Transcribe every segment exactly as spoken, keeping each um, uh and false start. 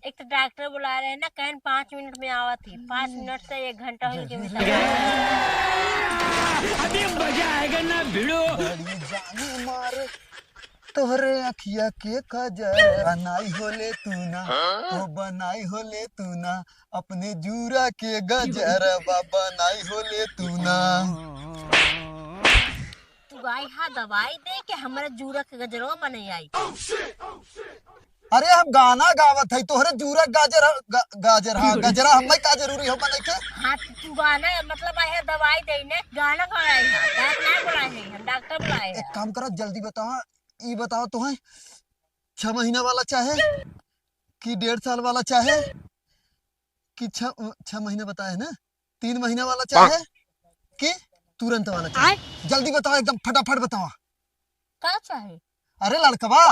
एक तो डॉक्टर बुला रहे हैं ना, कहन पाँच मिनट में आवत ही, पाँच मिनट से एक घंटा हो गया। अभी मजा आएगा ना भिड़ो। बड़ी जान मारे तोहरे अखिया के काजर, बनाई होले तू ना, ओ बनाई होले तू ना, अपने जूरा के गजर, बा बनाई होले तू ना। तू आई हा दवाई दे के हमारे जूरा के गजरवा बने आई। अरे हम गाना गावत है, तोहरे जूरा गाजर ह-, गा-, गाजर, हाँ, गजरा हमें का जरूरी हो बने के? हाँ, तो तू गाना, मतलब, आए है दवाई दे ने, गाना गाए है, गायक ना बुलाए हैं, हम डॉक्टर बुलाए हैं। एक काम करो, जल्दी बताओ, ई बताओ तो है, छह महीना वाला चाहे कि डेढ़ साल वाला चाहे कि छह, छह महीना बताए है ना, तीन महीना वाला चाहे कि तुरंत वाला चाहे? आय। जल्दी बताओ, एकदम फटाफट बताओ। का चाहे? अरे लड़कवा।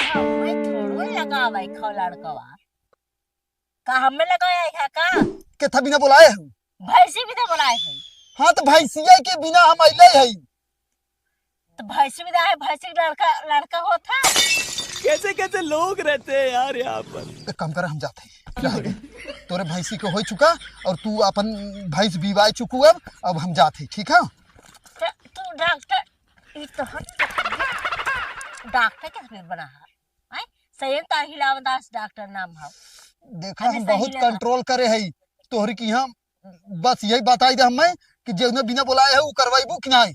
हमें थोड़ो लगावे खो लड़कवा। का हमें लगाया है का? के था बिना बुलाए हो? भैंसी बिना बुलाए है। हाँ, तो भैंसिया के बिना हम अइले है। तो भैंसी बिना है, भैंसी के लड़का, लड़का होत है। कैसे कैसे लोग रहते हैं यार यहाँ पर। एक काम कर, हम जाते हैं। रह दे। तोरे भैंसी के हो चुका और तू अपन भैंस बिवाए चुकू अब, अब हम जाते हैं, ठीक है? तो तू डॉक्टर, ई तो हम डॉक्टर के हमें बना है। हैं? सही में तार हिलावन दास डॉक्टर नाम है। देखा, अरे हम सही बहुत लगा। कंट्रोल करे है तोहरी की यहाँ। बस यही बताई दे हमें कि जेवने बिना बुलाए है, वो करवाइबू कि नहीं?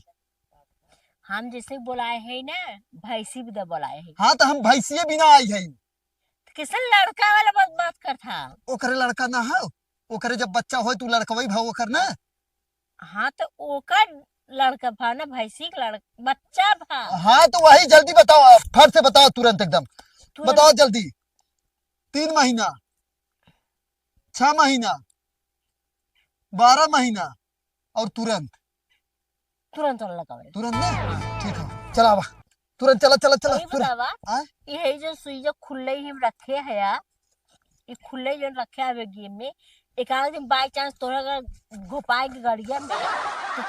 हम जैसे बुलाए है ना, भैंसी बिना बुलाए है। हाँ, तो हम भैंसिए बिना आई है। तो किसन लड़का वाला बात, बात करत हा? ओकरे लड़का ना है, ओकरे जब बच्चा होई, तू लड़कवई भा ओकर ना। हाँ, तो ओकर लड़का भा ना, भैंसी के लड़-, बच्चा भा। हाँ, तो वही जल्दी बताओ आप, फट से बताओ तुरंत एकदम। तुरंत। बताओ जल्दी। तीन महीना, छह महीना, बारह महीना और तुरंत। तुरंत वाला लगावे। तुरंत ना? ठीक है, चला आवा। तुरंत चला, चला, चला, अरे तुरंत। बतावा, आय? ये जो सुई जो खुले ही रखे है यार, ये खुले जो रखे है गेम में, एक आध दिन by chance तोहरा अगर घोपाए के गड़िया में, तो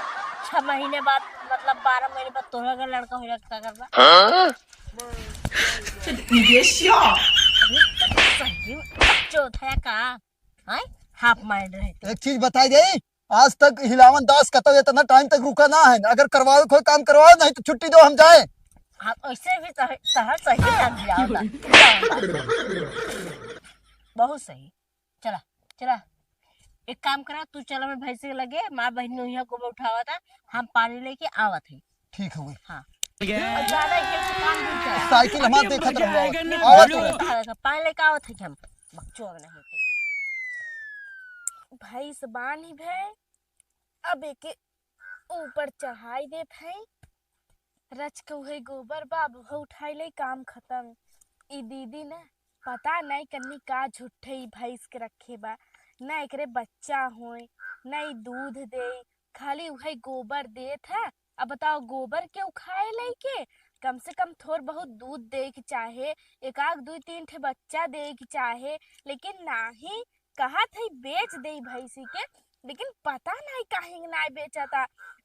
छह महीने बाद, मतलब बारह महीने बाद तोहरा अगर लड़का हो जाए, का करबा? हाँ? ये क्या? अरे, तो सही में बच्चों था का? हैं? Half mind रहे। एक चीज बताई जाई, आज तक हिलावन दास कतौ इतना टाइम तक रुका ना है। अगर करवावे कोई काम करवाओ, नहीं तो छुट्टी दो, हम जाए। हाँ, ऐसे भी तह-, तहर सही काम दिया होता। बहुत सही। चला, चला। एक काम करा, तू चला, मैं भैंस के लगे, माँ बहन नोहिया को उठावा था, हम पानी लेके आवत है। ठीक हवे। हाँ। और ज्यादा ये तो काम नहीं करे। साइकिल हमार देखत रहो। आवा तू। पानी लेके आवत है कि हम बकचोद नहीं होते। भैंस बानी भे, अब एके ऊपर चढ़ाई देत है। रच के उहे गोबर बा, अब उहे उठाई ले, काम खत्म। ई दीदी न पता नहीं कन्नी का झूठे ई भैंस के रखे बा, ना एकरे बच्चा होए, ना ई दूध दे, खाली उहे गोबर देत है। अब बताओ, गोबर के उखाए लेके कम से कम थोर बहुत दूध दे के चाहे, एक आध दुई तीन ठे बच्चा दे के चाहे, लेकिन नाही, कहत है बेच दे भैंसी के, लेकिन पता नहीं काहे के नाय बेचता।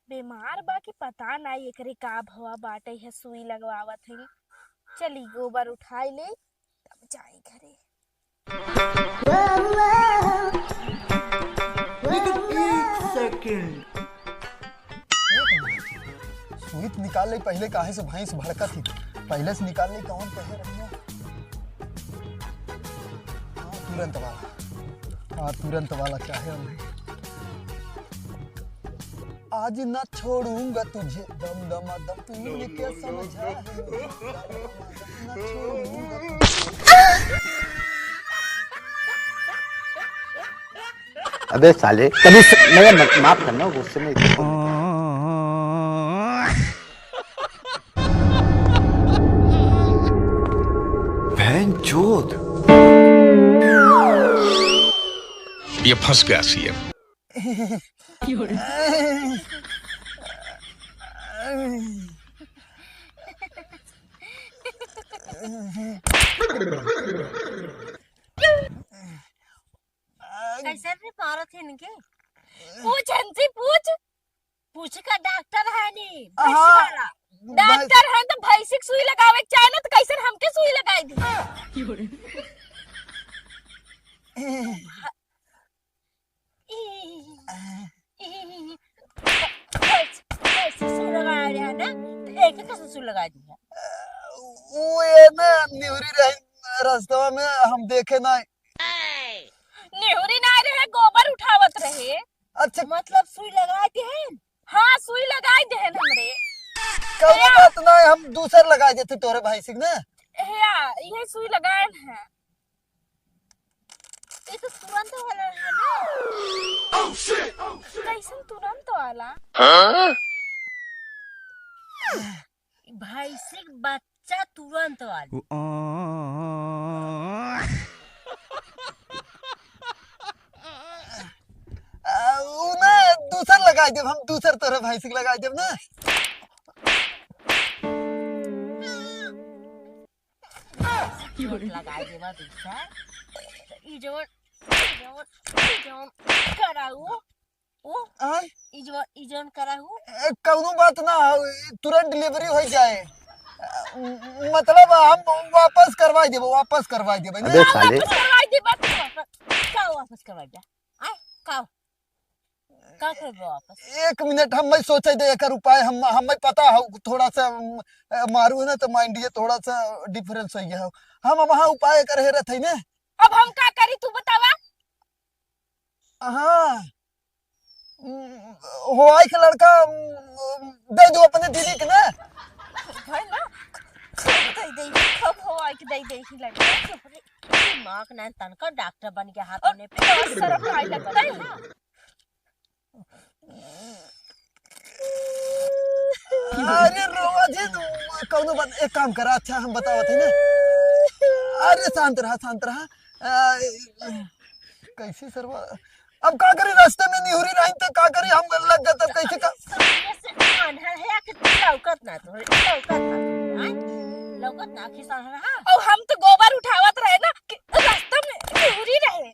बीमार बा कि पता नहीं एकरे का भवा बाटे है, सुई लगवावत है। चली गोबर उठाई ले, तब जाई घरे। लेकिन एक सेकंड। एक मिनट। सुई त निकाल ले, पहले काहे से भैंस भड़कत ही? पहले से निकाल ले, कौन कहे रहिया? हाँ, तुरंत वाला। हाँ, तुरंत वाला चाहे हमें। आज ना छोड़ूंगा तुझे, दम दमा दम, तूने क्या समझा है मुझे? दम दमा दम, ना छोड़ूंगा तुझे। अबे साले, कभी स-, मैं म-, माफ करना, गुस्से में। बहन चोद। ये फंस गया सीएम। कैसे रे मारत है इनके? पूछ हंसी, पूछ। पूछ का डॉक्टर है नी, हाँ। भैंस वाला। डॉक्टर हैं तो भैंसी के सुई लगावे के चाहे ना, तो कैसे हमके सुई लगाई दी? कैसे, कैसे सुई लगाया रहा ना, तो एक ही कैसे सुई लगा दी है? वो ये ना निहुरी रही रास्ता में, हम देखे ना। निहुरी ना रहे, गोबर उठावत रहे। अच्छा। मतलब सुई लगा दे हैं? हाँ, सुई लगाई दे हैं हमरे। कौनो भैया। बात ना है, हम दूसर लगाई देते तोरे भैंसी के ना। भैया, ये सुई लगाए हैं। ये तो तुरंत वाला है ना। Oh, shit! Oh, shit! कैसन तुरंत वाला? हाँ? भैंसी के बच्चा तुरंत वाली। आ, उ ना, दूसर लगाई देब, हम दूसर तोरे भैंसी के लगाई देब ना। लगाई देबा दूसर। ई जवन, ई जवन, ई जवन कराऊ। ओ, आय? ई जो, ई जौन करा हूँ। ए, कौनो बात ना हो, तुरंत delivery हो जाए। मतलब हम वापस करवाई देबो, वापस करवाई देबो, अबे ना? साले। वापस करवाई देबा तू, वापस। का वापस करवाई दे? आय, का? का करबो वापस? एक मिनट, हम मैं सोचे दे एकर उपाय, हम, हमें पता हो थोड़ा सा, अम, अ, मारू है ना तो mind ये थोड़ा सा difference हो गया हो। हम वहाँ उपाय कर हे रहते हैं ना। अब हम का करी तू बतावा? हाँ। हम्म, होआई के लड़का, हम्म, दे दो अपने दीदी के ना। भाई ना, दे दे, कब होआई के दे दे ही लड़का। दिमाग ना तनका डॉक्टर बन के हाथ में पे शर्म आए लगता है ना। अरे रोवा जी, कौनो बात, एक काम करा, अच्छा हम बतावत है ना। अरे शांत रहा, शांत रहा। आ, कैसे सरवा, अब का करी, रास्ते में निहुरी रही तो का करी, हम लग गए तब कैसे का? सामने से आन्हर है कि लौकत ना तो, लौकत ना तो, आय? लौकत ना कि सामने, हाँ? और हम तो गोबर उठावत रहे ना कि रास्ता में निहुरी रहे।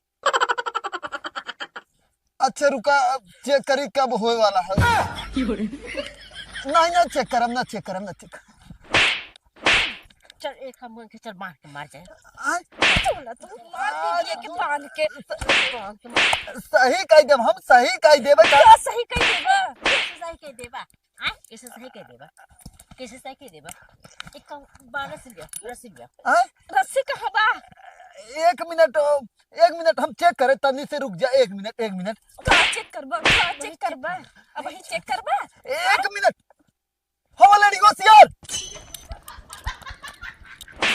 अच्छा रुका, अब check करी कब होए वाला है। नहीं, ना check करम, ना check करम, ना check करम। चल, एक हम के चल बांध के मार जाए। आय? चल ना, तू मार दीजिए के बांध के। बांध के मार। सही कह देब, हम सही कह देबे का? क्या सही कह देबा? कैसे सही कह देबा? आय? कैसे सही कह देबा? कैसे सही कह देबा? एक काम, बा रस्सी लिया, रस्सी लिया। आय? रस्सी कहाँ बा? एक मिनट, एक मिनट, हम check करे, तनी से रुक जा, एक मिनट, एक मिनट। का check करबा? का check करबा? अब ही check करबा? एक मिनट। हो लड़ी होशियार।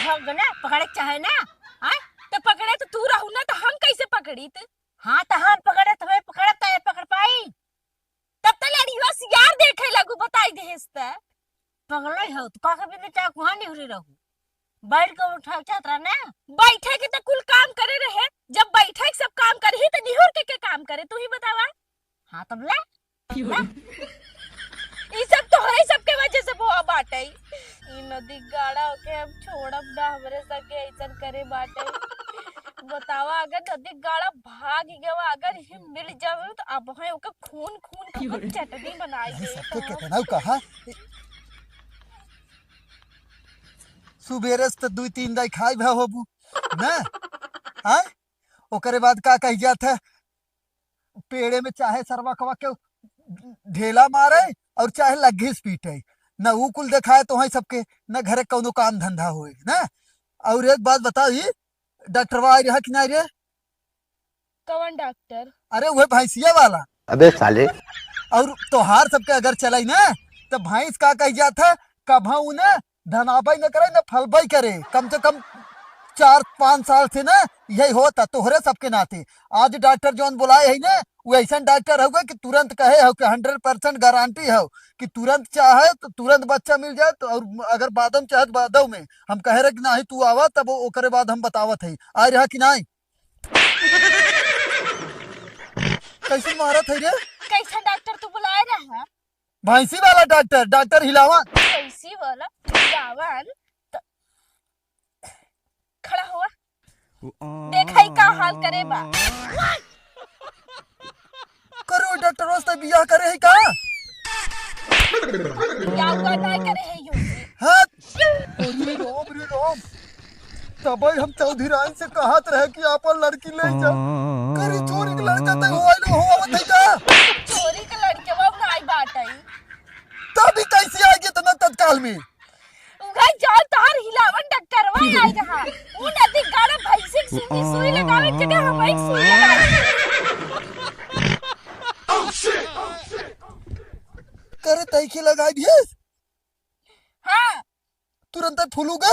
भग ना, पकड़े के चाहे ना, हाँ? तो पकड़े तो तू रहू ना, तो हम कैसे पकड़ी त? हाँ, तो हम पकड़े, तुम्हें पकड़े, तो ये पकड़ पाई? तब तो लड़ी होशियार देखे लगू, बताई देहेस त। पगलई हो, तो का के बिना चाकू हाँ निहुरी रहू? बैठ के उठा चाहत रहा ना? बैठे के तो कुल काम करे रहे, जब बैठे के सब काम करही तो निहुर के, के काम करे, तू ही बतावा। हाँ, तब ले। ई सब तोहरे सबके वजह से भवा बाटे। ई नदी गाड़ा ओके हम छोड़ब ना, हमरे संगे ऐसन करे बाटे। बतावा, अगर नदी गाड़ा भाग गवा, अगर ही मिल जावे तो अब है ओके खून खून के ओकर चटनी बनाई यही दे सबके तो। कितना कहा। सुबेरे से तो दुई तीन दाई खाई भा होबू ना, हाँ? ओकरे बाद का कही जात है, पेड़े में चाहे सरवा कवा के ढेला मारे और चाहे लग्घी से पीटे, ना ऊ कुल देखाए तो है सबके, ना घरे कौनो काम धंधा होए ना। और एक बात बताओ, ई डॉक्टरवा आई रहा कि ना रे? कौन डॉक्टर? अरे उहे भैंसिया वाला। अबे साले। और तोहार सबके अगर चलाई ना, तो भैंस का कही जात है, कभा उ ना धनाबई न करे, न फलबई करे, कम से कम चार पाँच साल से ना यही होता तोहरे सबके नाते। आज डॉक्टर जौन बुलाए है ना, वो ऐसन डॉक्टर होगा कि तुरंत कहे हो कि hundred percent guarantee हो कि तुरंत चाहे तो तुरंत बच्चा मिल जाए, तो और अगर बादम चाहे तो बादव में। हम कहे रहे कि नाही तू आवा, तब ओकरे बाद हम बतावत है, आए रहा कि नाही। कैसे मारत है रे? कैसा डॉक्टर तू बुलाए रहा? भैंसी वाला डॉक्टर, डॉक्टर हिलावन। भैंसी वाला हिलावन, त खड़ा हुआ। देखा ही का हाल करे बा। करो डॉक्टर वास्ते बियाह करे है का? क्या हुआ, ना करे है यू? हाँ। अरे राम रे राम, तबई हम चौधराइन से कहत रहे कि आपन लड़की ले जा। करे चोरी के लड़का तक हो आइल, हो आवत है का? चोरी के लड़के वो नाई बाटई। तब ही कैसे आइ गए इतना तत्काल में? उहे जान तोहार हिलावन डॉक्टरवा आइ रहा। उ नदी गाड़ा भैंसी के सुई, सुई लगावे के जगह हम एक सुई लगाई। करे तैके लगाई दिए? हाँ। तुरंत फूलू गा?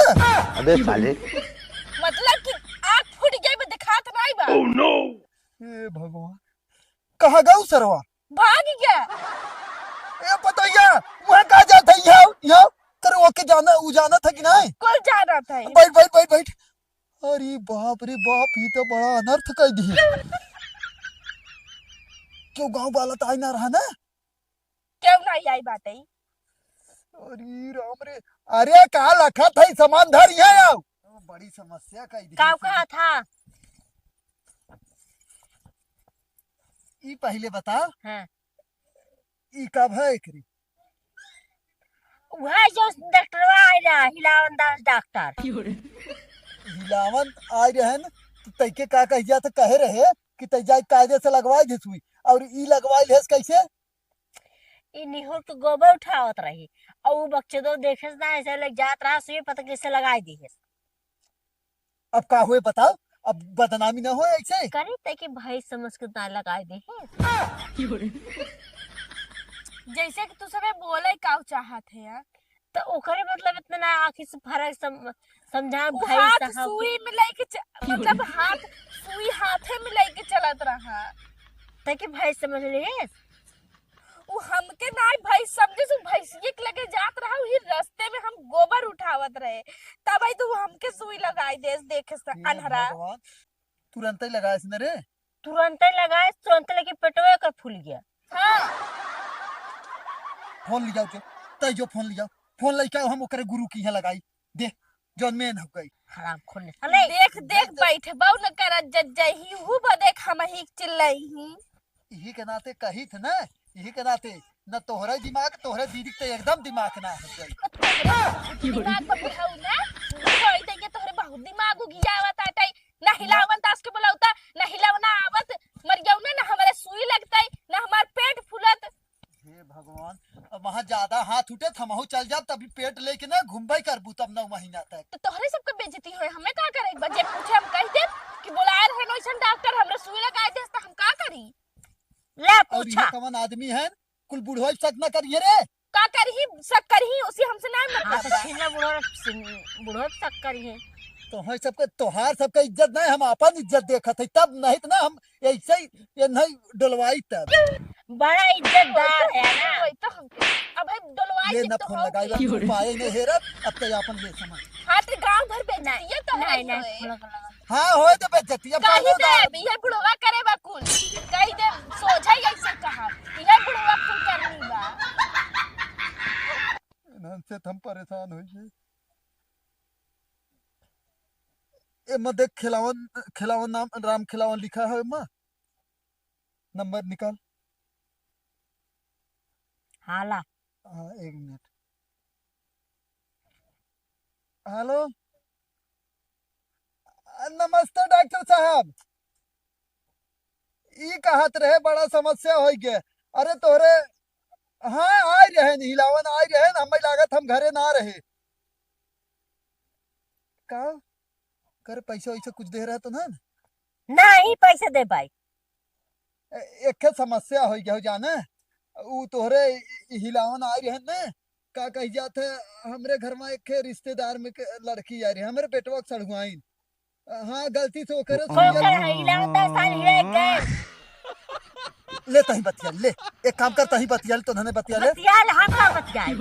अबे साले। मतलब कि आँख फूट गई, मैं दिखात नाई बा। हे भगवान, कहाँ गऊ सरवा? भाग गया। ए पतोहिया, वहाँ कहाँ जात है? यहाँ, यहाँ। करे ओके जाना, उ जाना था कि नहीं? कुल जाना था। बैठ, बैठ, बैठ, बैठ। अरे बाप रे बाप, ये तो बड़ा अनर्थ कर दी। क्यों गाँव वाला तो आई ना रहा ना? क्यों नहीं आई बात है? अरे राम रे, अरे का लखत है, सामान धर यहाँ आओ। ओ, बड़ी समस्या का इधर का से। कहा था? ई पहिले बता। हाँ। ई कब है एकरी? वह जो डॉक्टरवा आइला, हिलावन दास डॉक्टर। हिलावन आइ रहे न, तो तैके का कह जात, कहे रहे कि तै जाए कायदे से लगवाए दे सुई, और ई लगवाए लेस कैसे? ई निहुर के गोबर उठावत रही, और वो बकचोदो देखे से ना ऐसे लग जात रहा, सुई पता कैसे लगाई दी है। अब का हुए बताओ, अब बदनामी ना हो ऐसे। करे तैके भाई समझ के ना लगाई दे है। जैसे कि तू सबे बोले का चाहत है यार, तो ओकरे मतलब इतना आँखी से फर्क सम-, समझा वो भाई हाथ साहब। सुई में लेके च-, मतलब हाथ सुई हाथे में लेके चलत रहा। तैके भाई समझ ले। उ हमके नाई भाई समझे, से भैंसिए के लगे जात रहा, वही रास्ते में हम गोबर उठावत रहे, तब आई तो हमके सुई लगाई देस, देखे से हे अनहरा। भगवान, तुरंत ही लगाए न रे। तुरंत ही लगाए, तुरंत लेके पेटवे का फूल गया। हाँ। फोन ले जाओ जो, तै जो फोन ले जाओ, फोन लेके आओ, हम ओकरे गुरु की यहाँ लगाई दे, जौन मेन हो गई। हराम खोर ने साले। देख, देख, बैठे बाऊ न कर, जज जाई ही, हु बा देख, हम ही चिल्लाई ही। यही के नाते कही थे ना, यही के नाते, न तोहरे दिमाग, तोहरे दीदी के तो एकदम दिमाग ना हो गई। दिमाग पर बुढ़ाऊ ना, कोई देंगे तोहरे बहुत दिमाग उगियावत आटे, ना हिलावन दास के बुलावता, ना हिलावना आवत, मर गया ना, ना हमारे सुई लगता, ना हमार पेट फूलत। हे भगवान, अब वहाँ ज्यादा हाथ उठे, त हमहू चल जाब, तभी पेट लेके ना घूमबे करबू तब नौ महीना तक। तो तोहरे सबके बेइज्जती होए, हमें का करे? एक बार जे पूछे हम कह देब कि बुलाए रहे नोइसन डॉक्टर, हमरे सुई लगाए देस, त हम का करी? ले और पूछा। ये कवन आदमी है? कुल बुढ़वा शक न करिए रे। का करही, शक करही, उसी हमसे ना हाँ, मतलब तो बा। छीना बुढ़वा, बुढ़वा शक करिए। तोहर सबके, तोहार सबके इज्जत नहीं, हम अपन इज्जत देखत है, तब नहीं तो ना हम ऐसे ही ये नहीं डोलवाई तब। बड़ा इज्जतदार है ना। वही तो हमके। अब है डोलवाई ये के ना तो फोन हो लगाई गई। बा, तू पाए नहीं हेरत, अब तो अपन ले समझ। हाँ, तो गांव भर बेइज्जती नहीं, ये तो नहीं, है नहीं, होए। फोन लगा, लगा। हाँ, होए तो बेइज्जती, अब कही कौनो दे, दाल। ये बुढ़वा करे बा कुल। कही दे, सोझा ही ऐसे कहा। ये बुढ़वा कुल करनी बा। इन्हन से तो हम परेशान हो गए। ए, मैं देख, खिलावन, खिलावन नाम, राम खिलावन लिखा है, माँ। नंबर निकाल। हाला। हाँ, एक मिनट। हेलो। नमस्ते डॉक्टर साहब। ई कहत रहे, बड़ा समस्या हो गया। अरे तोहरे, हाँ, आए रहे न, हिलावन आए रहे न, हमें लागत हम घरे ना रहे। का? कर पैसा वैसा कुछ दे रहा तो ना? नहीं, पैसे दे भाई। ए-, एक ठे समस्या हो गया हो जाने, उ तोहरे इ-, इ-, हिलावन आए रहे न, का कही जात है, हमरे घर में एक ठे रिश्तेदार में के लड़की आ रही है, हमरे बेटवा के सड़ुआइन। हाँ, गलती से ओकरे कोई सुनिया ओकर हिलावन दस साल हिला गए। ले तहीं बतिया ले, एक काम कर, तहीं बतिया ले, तो धने बतिया ले। बतिया ले, हम का बतियाई?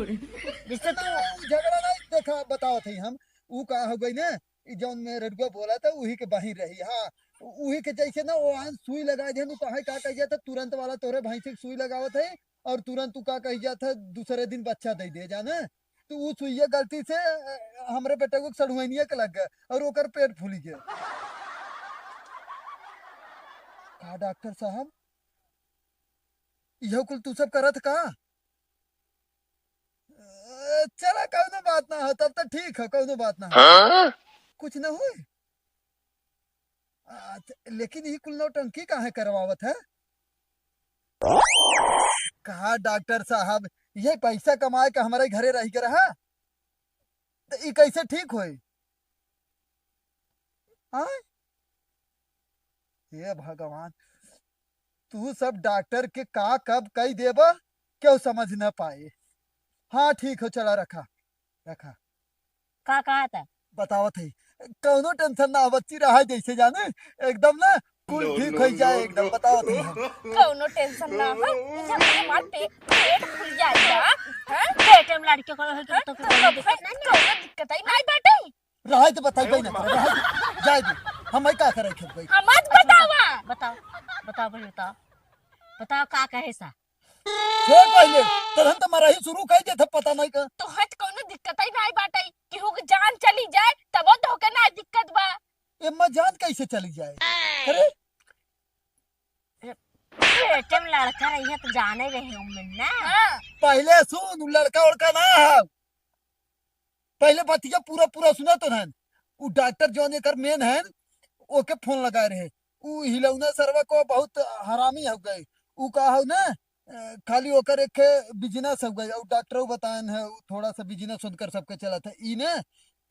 जिससे तू ना, उ झगड़ा नहीं देखा, बतावत है हम, उ का हो गई ना, ई जौन में रडुआ बोला था, उही के बहिन रही। हाँ, उ-, उही के जैसे ना वो आन सुई लगा दे, उ कहे का कह जाता, तुरंत वाला तोरे भैंसी के सुई लगावत है और तुरंत तू का कह जाता, दूसरे दिन बच्चा दे दे जाने। तो उ सुइया गलती से, अ, हमरे बेटे को सड़ुआइनिया के लग गए और ओकर पेट फूली गए। का डॉक्टर साहब, इहो कुल तू सब करत का? चला, कौनो बात ना हो, तब तो ठीक है, कौनो बात ना हो। हाँ? कुछ ना होई। अच्छा, लेकिन ई कुल नौटंकी काहे करवावत है? कहा डॉक्टर साहब, ये पैसा कमाए के हमारे घरे रह के रहा, तो ई कैसे ठीक होई? हाँ? हे भगवान, तू सब डॉक्टर के का कब कई देबा, केहू समझ न पाए। हाँ, ठीक हो, चला रखा, रखा। का कहा था? बतावत है, कौनो टेंशन ना हो बच्ची, रहा जैसे जाने, एकदम ना कुल ठीक हो जाए, एकदम बतावत है हम। कौनो टेंशन ना हो, जब हमार पे-, पेट फूल जाएगा, हाँ? पेट में लड़के को है, तो, तो, तो, कौनो दिक्कत नहीं, कौनो दिक्कत ही नहीं बाटे। रहा तो बताई, रहा तो, जाए दे, हम का करे खेत भाई। हम मत बतावा। बताओ, बताओ भाई, बताओ, बताओ का कहे सा? छोड़ पहले, तुरंत मराही शुरू कर दे था, पता नहीं का। तो हट कौनो दिक्कत ही नहीं बाटे, केहू के जान चली जाए, तबो तो होके ना दिक्कत बा। एम्मा जान कैसे चली जाए? अरे पेटे में लड़का रही है तो जाने रहे उम्मीद ना। हाँ। पहले सुन, उ लड़का उड़का ना है, पहले बतिया पूरा पूरा सुना तो रहन। उ डॉक्टर जौन एकर मेन है, ओके फोन लगाए रहे। उ हिलौना सरवा को बहुत हरामी हो गए। उ का हो ना, अ, खाली ओकर एक ठे बिजनेस हो गए, और डॉक्टर बताएन है, उ थोड़ा सा बिजनेस उनकर सबके चलत है। ई ने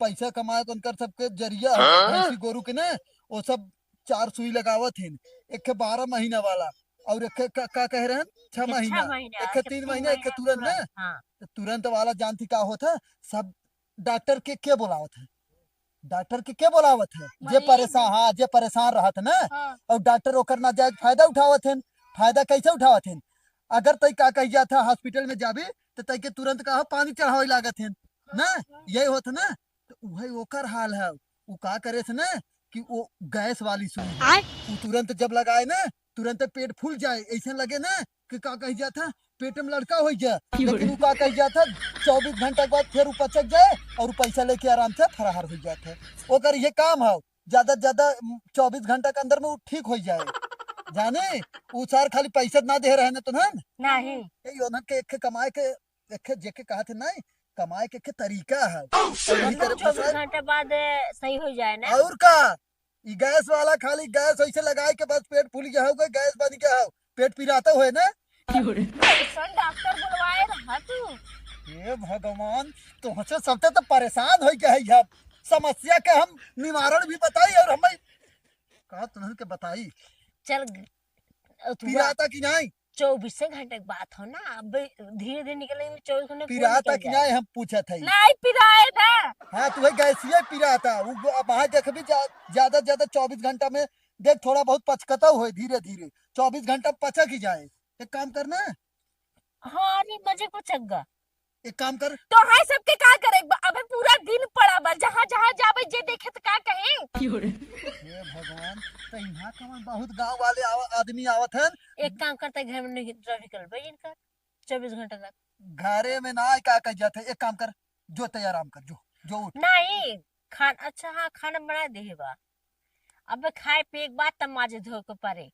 पैसा कमाए के उनकर सबके जरिया है, हाँ? भैंसी गोरू के ने, वो सब चार सुई लगावत हैं, एक ठे बारह महीना वाला, और एक ठे का, का कह रहे हैं, छह एक ठे छह महीना, महीना, एक ठे एक ठे तीन तीन महीना, एक ठे महीना तुरंत तुरंत। ना, हाँ। तो तुरंत वाला जानती का होता है, सब डॉक्टर के के बोलावत है, डॉक्टर के के बोलावत है, जे मरीज। परेशान, हाँ, जे परेशान रहत है ना, हाँ। और डॉक्टर ओकर नाजायज फायदा उठावत हैं। फायदा कैसे उठावत हैं? अगर तई का कही जात है हॉस्पिटल में जाबी, तो तई के तुरंत कहा पानी चढ़ावे लागत हैं ना, हाँ। यही होत है ना। तो वही ओकर हाल है। उ का करे थे ना कि वो गैस वाली सुई है। आय। उ तुरंत जब लगाए ना, तुरंत पेट फूल जाए, ऐसे लगे ना कि का कही जात है, पेट में लड़का हो गया। क्यों लेकिन रे? उ का कही जात है, चौबीस घंटा के बाद फिर उ पचक जाए और पैसा लेके आराम से फरार हो जात है। ओकर ये काम है, ज्यादा से ज्यादा चौबीस घंटा के अंदर में उ ठीक हो जाए। जाने, उ सार खाली पैसा ना दे रहे ना तो ना। नहीं। ए, योनन के एक कमाए के, एक जेके कहा थे नहीं, कमाए के, के तरीका है। Oh, shit! और मतलब इधर चौबीस घंटे बाद, ए, सही हो जाए ना? और का? ई गैस वाला खाली गैस ऐसे लगाए के बस पेट फूल गया होगा, गैस बन गया हो, पेट पिराता हुए ना। क्यों रे? कैसन डॉक्टर बुलवाए रहा तू? हे भगवान, तुमसे सबसे तो परेशान हो गया है। अब समस्या के हम निवारण भी बताई और हमें कहा तुमन के बताई। चल, तू पिराता कि नहीं? चौबीसे घंटे के बात हो ना, अब धीरे धीरे निकलेंगे, चौबीस घंटे में पूरा पिराता निकल कि जाए। नहीं, हम पूछत है। नहीं पिराए ना। हाँ, तुम्हें गैसिए पिराता। उ अब वहाँ देख भी जा-, ज्यादा से ज्यादा चौबीस घंटा में देख, थोड़ा बहुत पचकता हुए धीरे धीरे, चौबीस घंटा पचक ही जाए। एक काम करना। हाँ, अरे मजे को चग्गा। एक काम कर। तो है सबके का करे? ब-, अबे पूरा दिन पड़ा बा, जहाँ जहाँ जाबे जे देखे तो का कहे? क्यों रे? हे भगवान, तो यहाँ कमन बहुत गांव वाले आव-, आदमी आवत हैं। एक काम करते, घर में नहीं रह निकल भाई इनका चौबीस घंटा तक। घरे में ना आए, का कह जाते, एक काम कर, जो तै आराम कर, जो, जो उठ। नहीं, खान-, अच्छा हाँ, खाना बना दे बा। अबे खाए पिए के बाद तब माजे धोए के पड़े।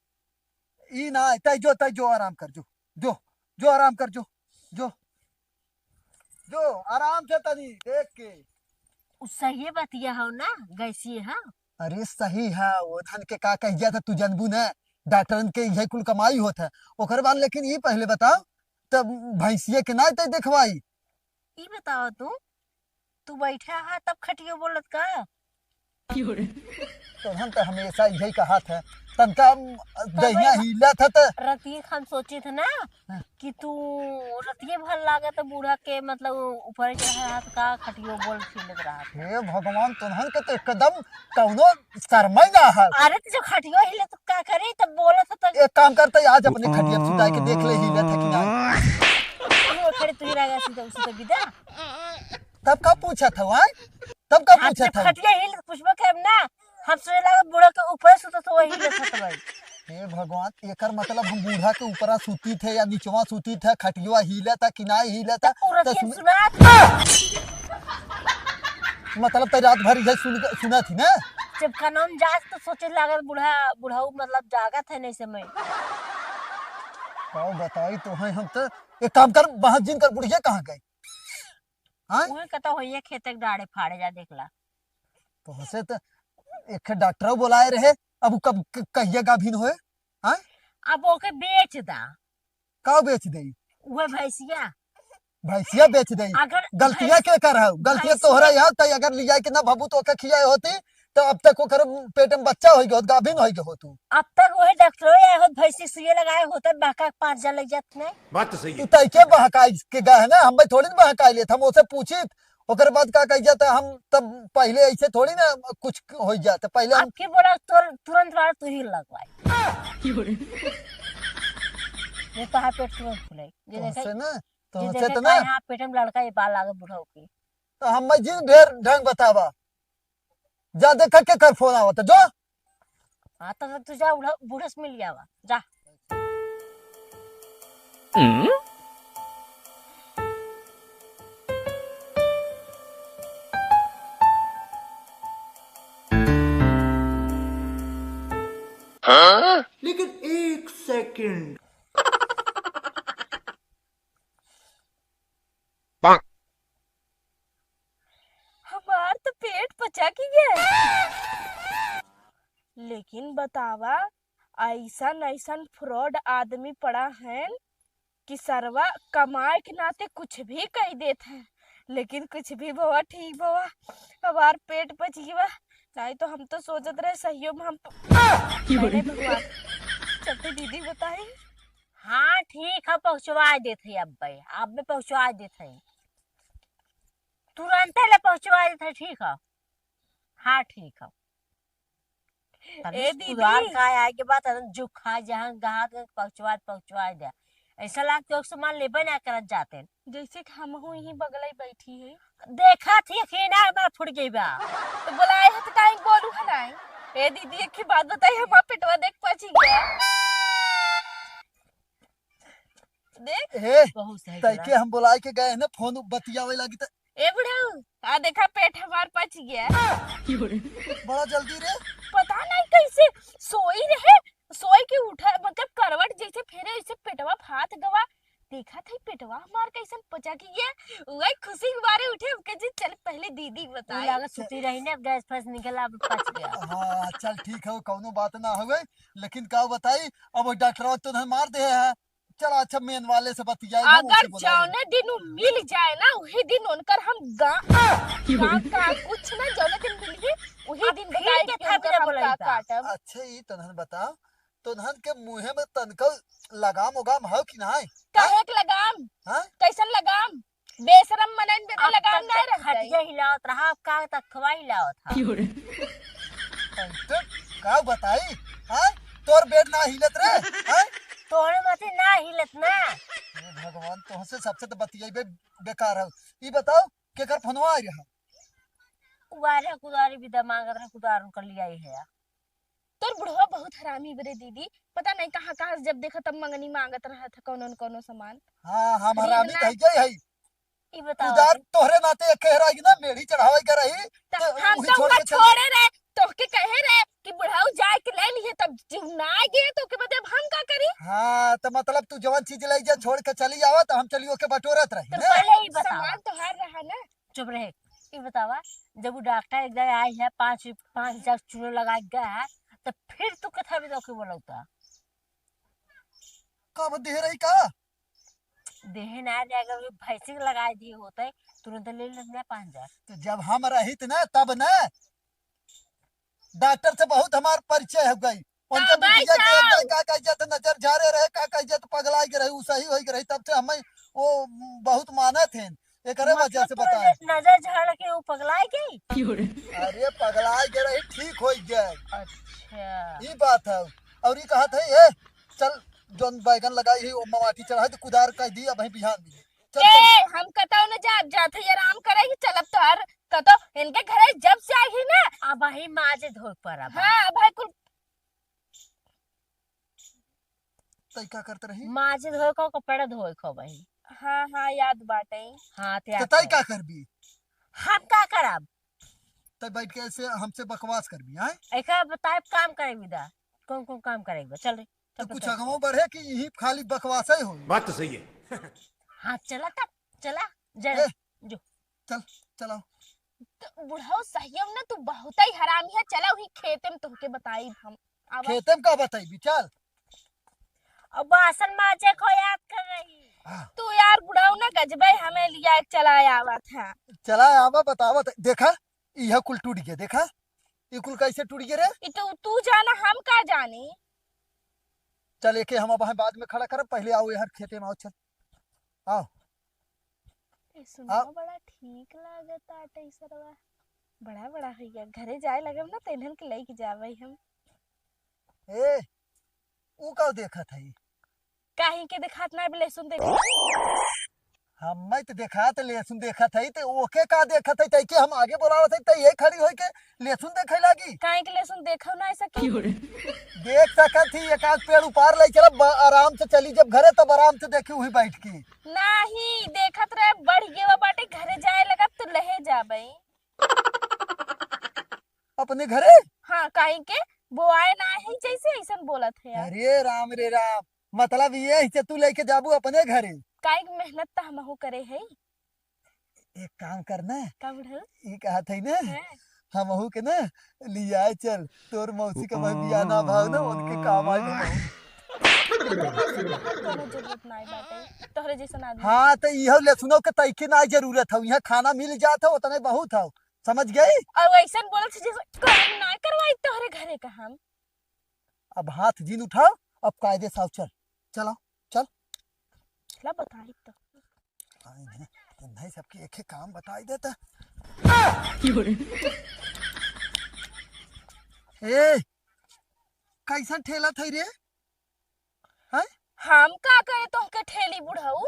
ई ना, तै जो, तै जो आराम कर, जो, जो, जो आराम कर, जो, जो, जो आराम से तनी देख के। उ सही बतिया हो ना, गैसिए हो। अरे सही है, वो धन के का कह गया था, तू जानबू ना, डॉक्टरन के यही कुल कमाई होत है। ओकर बाद लेकिन ई पहले बताओ, तब भैंसिया के ना तै देखवाई? ई बताओ तू, तू बैठा है तब खटियो बोलत का? तोहन तो हमेशा यही कहा था, तनका दहिया हिला था तो। रतिये हम सोची थे ना हाँ। कि तू रतिये भर लागत बूढ़ा के, मतलब, ऊपर चढ़ा हाथ का खटियो बोल हिलत रहा था। हे भगवान, तोहन के तो एकदम कौनो शर्मा ही ना है। अरे तो जो खटियो हिले तो का करे, तब बोलत था तो। एक काम करते, आज अपने खटिया सुता के देख ले, हिलत है कि ना। तू खड़े तू ही रह गया, सीधा उसी तो विदा। तब का पूछत हवा? तब का हाँ, पूछत जब हवा? खटिया हिल, पूछबो करब ना। हम सोचे लागत बूढ़ा के ऊपर सुतत हो, वही देखत भाई। हे भगवान, एकर मतलब हम बूढ़ा के ऊपरा सूती थे या निचवा सूती थे, खटिया हिलत है कि ना हिलत है, तो उ रतिया तो सुन- सुनात। मतलब तो रात भर इधर सुन, सुनत ही ना? जब कानून जात तो सोचे लागत बूढ़ा, बुढ़ऊ मतलब जागत है नहीं समय। का बताई तो है हम तो। एक काम कर, वहां जिन कर बुढ़िया कहाँ गई? हाँ? उहे कतौ होइए खेते के डाड़े फाड़े जा, देख ला। तोहसे त एक ठे डॉक्टर बोलाए रहे, अब उ कब क-, कहिया गाभिन होए? हाँ? अब ओके बेच दा। का बेच देई? उहे भैंसिया। भैंसिया बेच देई? अगर गलतिया भैंस-, के कर है? गलतिया भैंसिया तोहरा यार, तई अगर लिया के ना भबू तो ओके खियाए होती, तो अब तक ओकर पेट में बच्चा होई गयो, गाभिन होई गयो तू। अब तक वही डॉक्टर आए होत, भैंसी सुइया लगाए होत, बहका के पाँच हजार लग जात नहीं। बात तो सही तू है। तई के बहकाई के गए है ना, हम भाई थोड़ी ना बहकाई लेत, हम ओसे पूछित, ओकर बाद का कही जाता, हम तब पहले ऐसे थोड़ी ना कुछ हो जाता, पहिले हम अब की बोला, तुर-, तुरंत वाला तू ही लगवाई। ये तो है पेट तुरंत फूले। ये देखे, तोहसे ना, ये तोहसे देखे तो का ना। यहाँ पेट में लड़का ये बाल लागे बुढ़ऊ की। तो हम भाई जिन ढेर ढंग बतावा, जा देखा के कर फोन आवत, जो। हाँ, तो तू जा, उड़ा-, बूढ़े से मिल आवा, जा। लेकिन एक सेकंड। हमार तो पेट पचक गया। लेकिन बतावा, ऐसन ऐसन फ्रॉड आदमी पड़ा है कि सरवा कमाए के नाते कुछ भी कह देत है, लेकिन कुछ भी बवा ठीक बवा, हमार पेट पच गया। नहीं तो हम तो सोचत रहे सहियो में हम प-, अरे भगवान, चलते दीदी बताई। हाँ ठीक है, पहुँचवा देत है अब भाई, अब मैं पहुँचवा देत है, तुरंते ले पहुँचवा देत है, ठीक है। हाँ ठीक है। तनी ए दीदी। सुधार का आए के बाद तनी जुखा जहाँ गहा के पहुँचवा, पहुँचवा दे। ऐसा लाग तो सामान लेबे ना करत जाते। जैसे कि हम हूँ यहीं बगल ही बैठी है। देखा थी कि ना हमार फुट गई बा। तो बोलाए है तो टाइम बोलू है ना। ए दीदी, एक ही बात बताई, हमार पेटवा देख पची गया। देख। ए, बहुत सही तई बोला। के हम बोलाए के गए हैं ना, फोन बतियावे लागी त ए बुढ़ऊ, आ देखा पेट हमार पच गया। बड़ा जल्दी रे। पता नहीं कैसे सोई रहे, सोई के उठा, मतलब करवट जैसे फेरे, ऐसे पेटवा फात गवा। देखा था पेटवा हमार कैसन पचा कि ये, वही खुशी के मारे उठे, ओके जी चल पहले दीदी उ बताई। लागत सुती रही ने, गैस फैस निकला, अब पच गया। हाँ, चल ठीक है, कौनो बात ना होवे, लेकिन का बताई, अब वो डॉक्टरवा तो नहीं मार दे है। चल अच्छा, मेन वाले से बतियाई, वो अगर उसे बुलाई। जौने दिन उ मिल जाए ना, वही दिन उनकर हम गा-, गाँव का कुछ ना, जौने दिन मिली, वही अब दिन फिर बताई के कि थापी उनकर ना हम बोलाई का बा। काटब। अच्छा, ई तनहन बता, तनहन के मुँहे में तनका लगाम उगाम हौ कि नाहीं? काहे के लगाम? हाँ? कैसन लगाम? बेशरम मनन पे तो अब लगाम तक नहीं तो रहता है। खटिया हिलावत रहा, अब का तक खवा हिलावत हा? क्यों रे? तब का बताई? हाँ? तोर बेड ना हिलत रे? हाँ? तोहरे मती ना हिलत ना। हे भगवान, तोहसे सबसे तो बतियाई बे-, बेकार है। ई बताओ, केकर फोनवा आ रहा? कुदारे कुदारी विदा मांगत रहे, कुदार उनकर लियाई है। तोर बुढ़वा बहुत हरामी बरे दीदी, पता नहीं कहाँ कहाँ से जब देखा तब मंगनी मांगत रहत है कौनो न कौनो सामान। हाँ, हम अरे हरामी इतना कह गए है। ई बताओ कुदार तो तोहरे नाते एक कह रहा है कि ना मेढ़ी चढ़ावे के रही, त तो हम उही तो छोड़ उनका के चली। छोड़े रहे, तोहके कहे रहे कि बुढ़ऊ जाए के ले लिए, तब जब ना गए तो के बदे अब हम का करी? हाँ, तो मतलब तू जवन चीज ले जा छोड़ के चली आवा तो हम चली ओके बटोरत रही तो ना। पहले ही बताओ। सामान तोहार रहा ना। चुप रहे। ई बतावा, जब उ डॉक्टर एक जगह आई है, पाँच, पाँच हजार चूनो लगा के गया है, तो फिर तू कथा भी दौके बोलौता? कब देह रही का? देह ना रहे, अगर उ भैंसी के लगाए दिए होते, तुरंत ले लेते ना पाँच हजार। तो जब हम रहित ना, तब ना। डॉक्टर से बहुत हमार परिचय हो गई। उनका का भाई बिटिया के एक साहब? बार का कह जात नजर झारे रहे, का कह जात पगला के रहे, उ सही हो के रही, तब से हमें वो बहुत मानत हैं। एकरे तू वजह से तोरे बताए। नजर झाड़ के उ पगला गई? अरे पगला के रही, ठीक हो गए। अच्छा। ई बात है। और ई कहत है, ए, चल, जौन बैगन लगाई है, ओमा माटी चढ़ाई, तो कुदार कह दी, अब बिहान मिले। चल, ए, चल। हम कतौ न जाब, जात है आराम करे ही, चलब तोहर कतौ, इनके घरे जब से आई ही ना। अब वही माजे धोए पर अब। हाँ, अब है कुल। तई का करत रही? माजे धोए को, कपड़ा धोए को वही। हाँ, हाँ, याद बाटे। हाँ, ते तो याद तई है। का करबी? हम का करब? तई बैठ के ऐसे हमसे बकवास करबी, आय? एका बताए काम करे विदा। कौन कौन काम करे विदा? चल रे। तो चल, कुछ चल। आगवा बढ़े कि यही खाली बकवास ही हो? बात तो सही है। हाँ, चला तब, चला, जा, ए, जो। चल, चलाओ। तो बुढ़ऊ सहियम ना, तू बहुत ही हरामी है। चला वही खेते में तोहके बताई हम। आवा। खेते में का बताई, चल। अब बासन माजे को याद कर रही। हाँ। तू यार बुढ़ऊ ना गजबे हमें लिया एक चला आवत है। चला आवा, बतावत है। देखा, यह कुल टूट गया। देखा, ये कुल कैसे टूट गया रे? ये तो तू जाना, हम का जानी। चल, एके हम अब बाद में खड़ा करब, पहले आओ यार खेते में, आओ, चल, आओ। ए, सुनो, आओ। बड़ा ठीक लागत आटे ई सरवा। बड़ा बड़ा होइया, घरे जाए लगब ना, त इन्हन के लेके जाबे हम। ए, ऊ का देखत है? काहे के देखात ना, अब लहसुन देखे। हम्मे त देखात लहसुन देखत है, त ओके का देखत है? तै के हम आगे बोलावत है, तै ये खड़ी होई के लहसुन देखे लागी? काहे के लहसुन देखो ना ऐसा की? देख सकत ही, एक आध पेड़ उपार ले चला, ब-, आराम से चली, जब घरे तब आराम से देखी वही बैठ के। नाही, देखत रहे, बढ़ गया बाटे, घरे जाए लगब त लहे जाबे। अपने घरे? हाँ, काहे के बोआए ना है जैसे ऐसन बोलत है यार। अरे राम रे राम, मतलब ये है से तू लेके जाबू अपने घरे? काहे के मेहनत त हमहू करे है। एक काम कर ना। का बुढ़ऊ? ई कहत है ना, हाँ। हमहू के ना लियाए चल, तोर मौसी का भाई बियाह ना भाव ना, उनके काम आए हमहू। कोनो जरूरत नाई बाटे, तोहरे जैसन आदमी। हाँ, त इहो लहसुनो के तैके नाई जरूरत है, यहाँ खाना मिल जात है, उतने बहुत है, समझ गई? और ऐसन बोलत है जैसे काम नाई करवाई तोहरे घरे का हम। अब हाथ जिन उठाओ, अब कायदे से आओ, चल, चल आओ, चल। चला बताई तो। आई नहीं, तो नहीं सबके एक ही काम बताई देता। ए, कैसन ठेला थई रे? हैं? हम का करे तोहके ठेली बुढ़ऊ?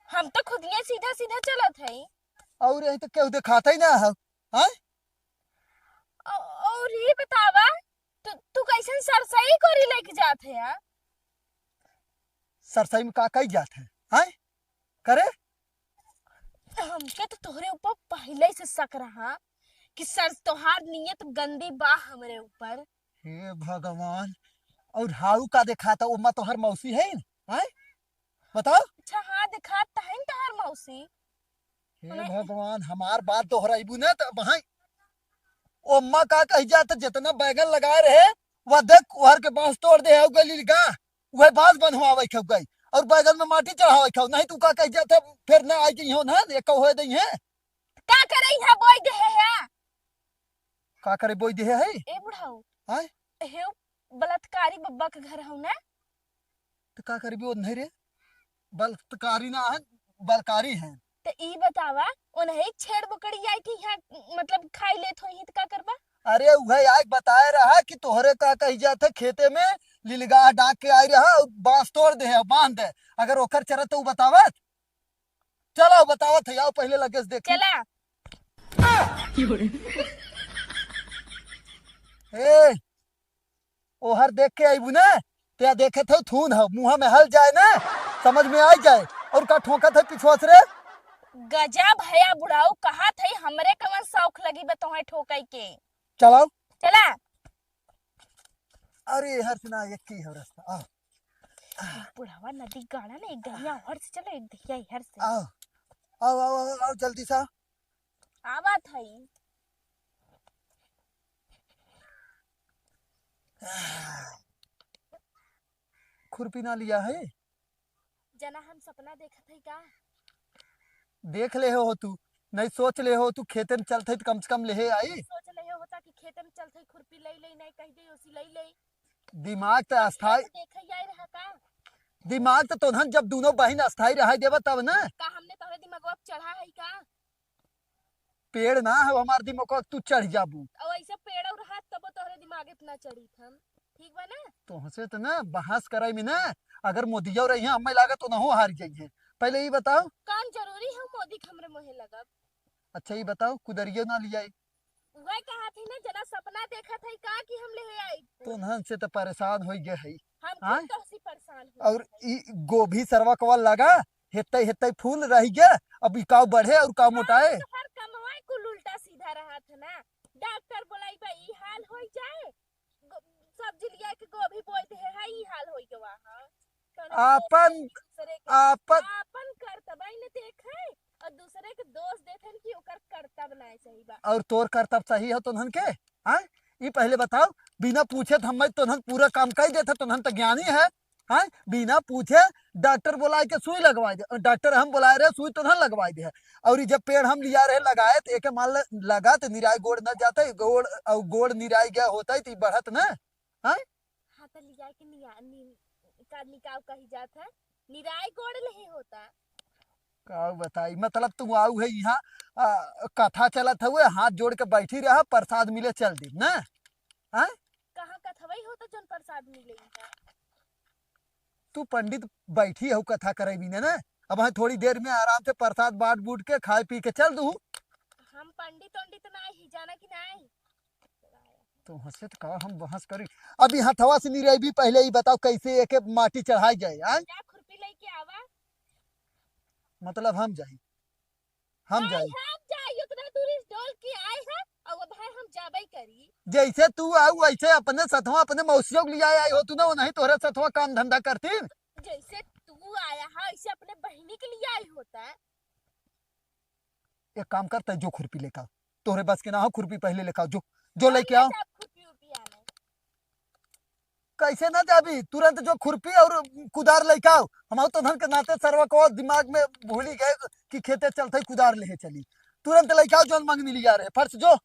हम तो खुदिये सीधा सीधा चलत हई। और यही तो केहू देखात ही ना है, हैं? औ-, और ये बतावा, तू, तू कैसन सरसई कोरी लेके जात है यार? सरसई में का कई जात है, हैं? करे? हमके तो तोहरे ऊपर पहले से शक रहा कि सर तोहार नियत गंदी बा हमरे ऊपर। हे भगवान, और हाउ का देखाता, ओमा तोहार मौसी है न? हैं? बताओ। अच्छा, हाँ, देखात त है न तोहार मौसी। हे उन्हें भगवान, हमार बात दोहराइबू ना त भाई, ओमा का कही जात, जितना बैगन लगाए रहे, वह देख, ओहर के बांस तोड़ दे, हो गइल गा, वह बांस बनवावे के गई, और बैगन में माटी चढ़ावे के, नहीं तू का कही जात, फिर ना आई जइहो ना, ये कहो दे हैं। का करे यहाँ बोई दे है? का करे बोई दे है? ए बुढ़ऊ। आय? हे बलात्कारी बब्बा के घर हौ ना? त का करबी ओ नहीं रे? बलात्कारी ना है, बलकारी है। त ई बतावा, ओनही छेड़ बोकड़ी आई थी यहाँ, मतलब खाई लेत होई त का करबा? अरे उहे आइके बताए रहा कि तोहरे का कही जात है, खेते में लिलगाह डाक के आई रहा, बांस तोड़ दे है, बांध दे। अगर ओकर चरत तो उ बतावत। चलो बतावत है, आओ पहले लगे से देखी। चला। ए, ओहर देख के आइबू ना, ते देखत हो थून हो, मुँह में हल जाए ना, समझ में आ जाए। और का ठोकत है पिछुआ से रे? गजब है या बुढ़ऊ, कहा थे हमरे कवन शौक लगी बा तोहे ठोकई के। चलाओ। चला। अरे हर से ना एक ही हो रास्ता, आ। बुढ़वा नदी गाड़ा ना, एक दहिया हर से चला, एक दहिया हर से। आओ, आओ, आओ, आओ, आओ, जल्दी से आओ। आवत हई। खुरपी ना लिया है? जना हम सपना देखत हई का? देख ले हो तू, नहीं सोच ले हो तू, खेते में चलत हई त कम से कम लेहे आई। सोच ले होता कि खेते में चलत हई, खुरपी लई लई, नहीं कह दे ओसी लई लई। दिमाग त अस्थाई, देखे आई रहा का? दिमाग त तोहन जब दोनों बहिन अस्थाई रहाई देबा तब ना। का हमने तोहरे दिमागवा पे चढ़ा है का? पेड़ ना है हमार दिमाग, तू चढ़ जाबू। और ऐसे पेड़ और हाथ तब तोहरे दिमाग इतना चढ़ी हम, ठीक बा ना? तोहसे त ना बहस कराई में ना, अगर मोदिया रही है, हमें लागत तो ना हो हार जाई है। पहले ये बताओ। कौन जरूरी है मोदी के हमरे मोहे लगब? अच्छा ये बताओ, कुदरियो ना लियाई? वह कहा थी ना, जना सपना देखत है का कि हम ले आई? तोहन से त परेशान हो गए है। हम हाँ? खुद तोहसे परेशान हो और गए। ई गोभी सरवा कवा लगा, हेतई हेतई फूल रह गया, अब ई काव बढ़े और काव मोटाए। तोहर कमवा कुल उल्टा सीधा रहा था ना, डॉक्टर बोलाई बा ई हाल हो जाए, गो-, सब्जी लिया के गोभी बोई दे है, ई हाल हो गया। हाँ, कौनो आपन, दूसरे के, आपन आपन करतबा ही न देखे और और तोर करतब सही है तोन्हन के? हाँ, ई पहले बताओ, बिना पूछे तो हम तोन्हन पूरा काम कइ देत है, तोन्हन तो ज्ञानी है। हाँ, बिना पूछे डॉक्टर बोलाइ के सुई लगवाइ दे, डॉक्टर हम बोलाए रहे, सुई तोन्हन लगवाइ दे है। और ई जब पेड़ हम लिया रहे लगाए, तो एके मान ले, लगा तो निराई गोड़ न जाते, गोड़, और गोड़ निराई गया होता है तो ई बढ़त न। हाँ, हाँ, तो लिया के निया-, नि-, का निकाव कही जात है, निराई गोड़ लेहे होता। का बताई, मतलब तू आऊ है यहाँ, आ, कथा चलत हुए, हाथ जोड़ के बैठी रहा, प्रसाद मिले चल दी ना। हाँ, कहाँ कथवई होता जौन प्रसाद मिले यहाँ? तू पंडित बैठी हऊ कथा करे बिने ना, अब हाँ थोड़ी देर में आराम से प्रसाद बांट बूट के खाए पी के चल दू। हम पंडित उंडित नाई ही, जाना कि नाई? तो हंसे तो का हम बहस करी, अभी हथवा से निरेबी, पहले ही बताओ कैसे एके माटी चढ़ाई जाए, आय? जा खुरपी लेके आवा। मतलब हम जाई, हम नाई, जाई। हम जाई, उतना दूरी से डोल के आए हैं, और अब है हम जाबे करी। जैसे तू आऊ वैसे अपने सथवा अपने मौसियों के लिए आए, आई हो तू ना, वो नहीं तोहरे सथवा काम धंधा करती। जैसे तू आया है, ऐसे अपने बहिनी के लिए आई होता है। एक काम कर, तै जो खुरपी लेके आओ, तोहरे बस के ना हो, खुरपी पहले लेके आओ, जो, जो हम लेके ले आओ। जाब खुरपी उरपी आने। कैसे ना जाबी, तुरंत जो खुरपी और कुदार लेके आओ। हम तो धन के नाते सरवा को दिमाग में भूली गए कि खेते चलते ही कुदार लेहे चली। तुरंत लेके आओ, जौन मंगनी लिया रहे, फर्श जो।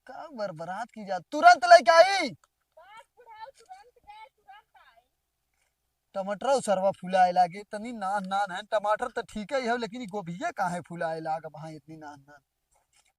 का बरबरात की जात, तुरंत लेके आई। बस बुढ़ाऊ, तुरंत गए, तुरंत आए। टमाटर सरवा फुलाए लागे, तनी नान नान है। टमाटर तो ठीक है, लेकिन ई गोभिया काहे फुलाए लाग भाई इतनी नान नान?